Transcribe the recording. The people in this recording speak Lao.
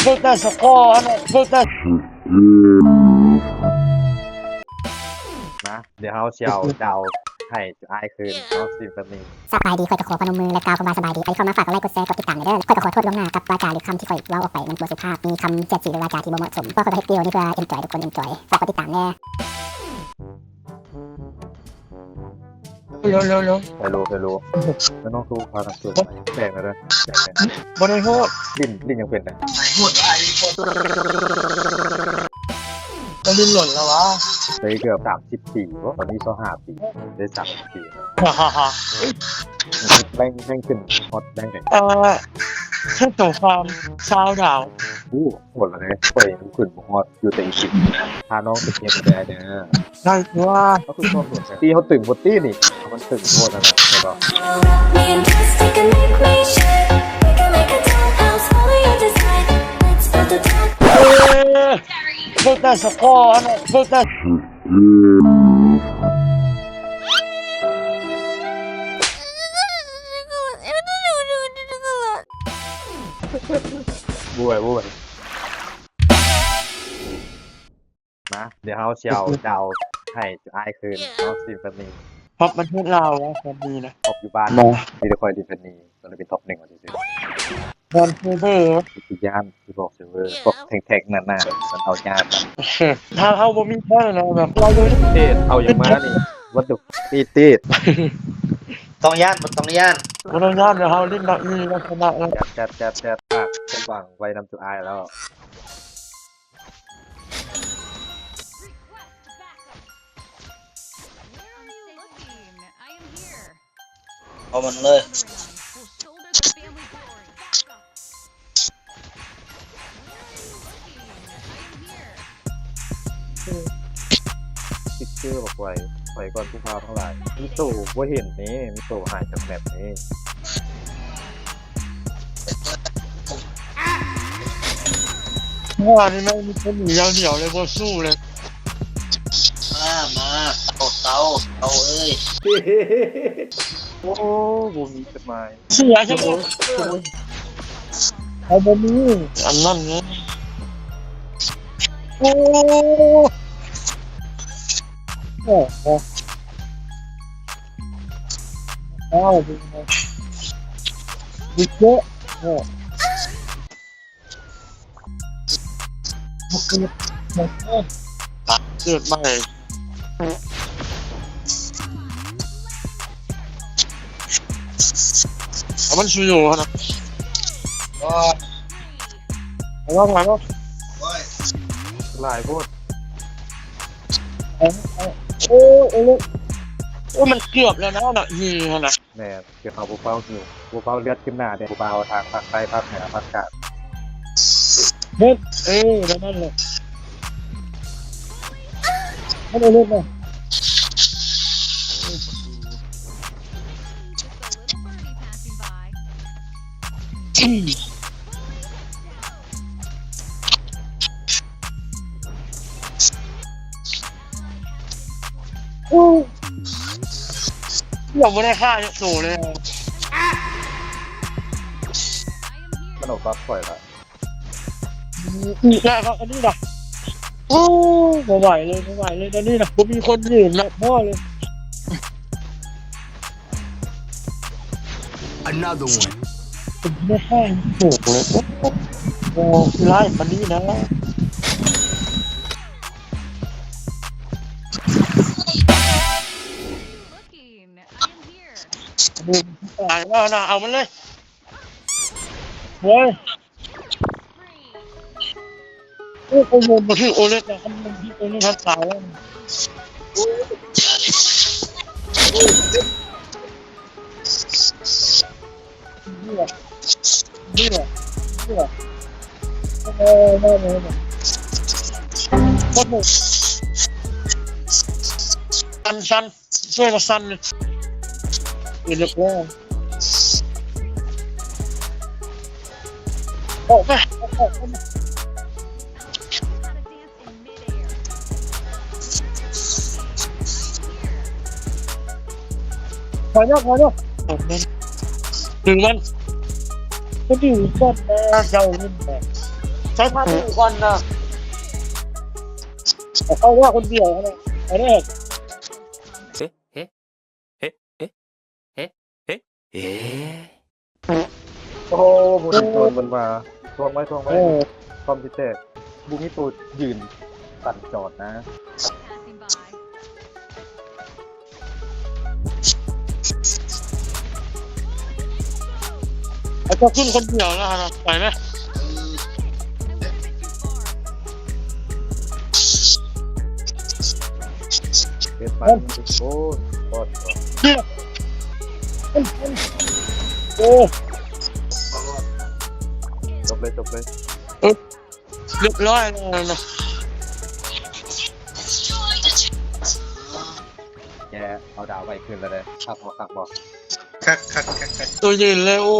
ເບິ່ງແຕ່ສະກໍຫັ້ນແຫຼະ ເບິ່ງແຕ່ ມາ ດຽວເຮົາຊິເອົາດາວໃຫ້ອ້າຍຄືນເນາະ ຊິມໂຟນີ. ສະບາຍດີ ຂ້ອຍກໍຂໍພະນົມມື ແລະ ກ່າວຄຳວ່າສະບາຍດີ. ໃຜທີ່ເຂົ້າມາ ຝາກກົດໄລ ກົດແຊ ກົດຕິດຕາມແດ່ເດີ. ຂ້ອຍກໍຂໍໂທດລ່ວງໜ້າກັບວາຈາ ຫຼື ຄຳທີ່ຂ້ອຍເວົ້າອອກໄປ ມັນບໍ່ສຸພາບ ມີຄຳສຽດສີ ຫຼື ວາຈາທີ່ບໍ່ເໝາະສົມ. ພວກຂ້ອຍກໍເຮັດວິດີໂອນີ້ເພື່ອ enjoy ທຸກຄົນ enjoy ຝາກກົດຕິດຕາມແດ່. ໂລ ໂລ ໂລ ເຮັລໂລ ເຮັລໂລ ແລ້ວນ້ອງຄືພາກັນເປີດໄມ ແປກແລ້ວເດີ ແປກແລ້ວ ບໍ່ໄດ້ໂຫດ ຫຼິ້ນ ຫຼິ້ນຍັງເປັນເດີ ໂຫດຫຼາຍ ໂຫດ ກໍຫຼິ້ນດົນແລ້ວວະ ໄດ້ເກືອບສາມສິບປີບໍ ຕອນນີ້ຊາວຫ້າປີ ໄດ້ສາມສິບປີ ແລງ ແລງຂຶ້ນຮອດແລງໃດ ເອີ ເທິງສົງຄາມຊາວດາວ ໂອ້ ໂຫດແລ້ວເດ້ ຂ້ອຍຍັງຂຶ້ນບໍ່ຮອດ ຢູ່ແຕ່ອີພິບ ພານ້ອງໄປເກັບແດ່ເດີ ໄດ້ຕົວະ ເຮົາຄືຄວາມໂຫດແທ້ ຕີເຮົາຕຶງບໍ່ຕີນີ້ ມັນຕຶງໂພດຫັ້ນນະ ແມ່ນບໍ່? Me and Justin can make me shake. We can make a dollhouse, follow your design. Let's build a doll. ເອີ ເບິ່ງແຕ່ສະກໍຫັ້ນແຫຼະ ເບິ່ງແຕ່ ບໍ່ໄຫວ ບໍ່ໄຫວ. ມາ ດຽວເຮົາຊິເອົາດາວໃຫ້ອ້າຍຄືນເນາະ ຊິມໂຟນີ. ທັອບປະເທດລາວວະ ແຟນມີນະ ທັອບຢູ່ບ້ານ ມີແຕ່ຂ້ອຍທີ່ແຟນມີ ກໍເລີຍເປັນທັອບໜຶ່ງວ່າຊື່ໆ ບອນເຊີເບີ ຄືຢ້ານ ຄືບອກເຊີເບີ ພວກແທັງໆນັ້ນນະ ມັນເອົາຍາກນະ ຖ້າເຮົາບໍ່ມີແທ້ນະ ແບບເຮົາເລີຍ ເທດ ເອົາຫຍັງມານີ້ What the ຕີ ຕີ ຕ້ອງຢ້ານ ບໍ່ຕ້ອງຢ້ານ ບໍ່ຕ້ອງຢ້ານ ດຽວເຮົາຫຼິ້ນດອກອີ່ ແລ້ວຊະນະແລ້ວ ຈັດ ຈັດ ຈັດ ຈັດ ຄວາມຫວັງໄວ້ນຳຈຸອ້າຍແລ້ວ. Where are you looking? I am here. ເອົາມັນເລີຍ Everyone will shoulder the family glory. Back up. Where are you looking? I am here. ຕິດເຊື້ອບັກໄວ ໄປກ່ອນຜູ້ພາທັງຫຼາຍ ມີໂຕບໍ່ເຫັນນີ້ ມີໂຕຫາຍຈາກແມັບນີ້. ເມື່ອວານນີ້ແມ່ງມີແຕ່ໜີຢ່າງດຽວເລີຍ ບໍ່ສູ້ເລີຍ. ມາ ມາ ເຕົາ ເຕົາ ເຕົາເອີຍ. ໂອ້ ບໍ່ມີຈົດໝາຍ ເສຍຈັງ ໂອ້ຍ ເອົາບໍ່ມີ ອັນນັ້ນເລີຍ. ໂອ້ ໂອ້ ໂອ້ ເກີດໃໝ່ ເອົາມັນຊູຢູ່ຫັ້ນນະ ລະວັງ ລະວັງ ຫຼາຍໂພດ. ໂອ້ຍ ໂອ້ຍ ໂອ້ຍ ມັນເກືອບແລ້ວນະ ນະ ຮີຫັ້ນນະ. ແມ່ນ ຄືເຮົາບໍ່ເຝົ້າຫິວ ບໍ່ເຝົ້າເລືອດຂຶ້ນໜ້າເດ້ ຜູ້ບ່າວທາງພາກໃຕ້ ພາກເໜືອ ພາກກາງ ເຮັດ ເອີ ແບບນັ້ນແຫຼະ ມັນເອົາເລືອດມາ. ໂອ້ ຍັງບໍ່ໄດ້ຂ້າຈັກໂຕເລີຍ ມັນເອົາຕັດຂ້ອຍລະ ອືມ ແລ້ວກໍອັນນີ້ນະ ໂອ້ ບໍ່ໄຫວເລີຍ ບໍ່ໄຫວເລີຍ ຕອນນີ້ນະ ບໍ່ມີຄົນຢູ່ນະ ພໍເລີຍ. Another one. ໂອ້ໂຫ ໂອ້ໂຫ ຮ້າຍປານນີ້ນະ ຕາຍແລ້ວນະ ເອົາມັນເລີຍ ໂອ້ຍ. ໂອ້ ໂອ້ ໂອ້ ບໍ່ຖືກໂອເລັກນະ ຄັນມັນຖືກໂອເລັກ ມັນຕາຍແລ້ວ. ເບື່ອ ເບື່ອ ເບື່ອ ໂອ້ ມາແລ້ວ ມາແລ້ວ ໂຄດໂຫດ ສັ່ນ ສັ່ນ. ຊ່ວຍມາສັ່ນເລີຍ ເອີ ຮຽບຮ້ອຍ ອອກມາ ອອກ ອອກ ອອກມາ ຖອຍມາ ຖອຍມາ ອອກມາ ດຶງມັນ ມັນຢູ່ກ່ອນນະ ເຈົ້າເຫັນບໍ່? ໃຊ້ພາດຜູ້ກ່ອນນະ ເຂົ້າວ່າຄົນດຽວຫັ້ນນະ ໄປເດີ້ ເອ ເອ ເອ ເອ ເອ ເອ ເອ ໂອ້ໂຫ ບໍ່ໄດ້ໂດນມັນວ່າ ທວງໄວ້ ທວງໄວ້ ເອີ ຄອມຊິແຕກ ບໍ່ມີໂຕຢືນ ສັ່ນຈອດນະ ເອົາເຈົ້າຂຶ້ນຄົນດຽວນະ ໄປໄໝ? ເຮັດໄປ ໂອ້ຍ ໂອ້ ຈົບເລີຍ ຈົບເລີຍ ເອີ ຮຽບຮ້ອຍແລ້ວນະ ແກເອົາດາວໄວ້ຄືນແລ້ວເດີ້ ຄັກບໍ່ ຄັກບໍ່ ຄັກ ຄັກ ຄັກ ຄັກ ໂຕເຢັນເລີຍ ໂອ້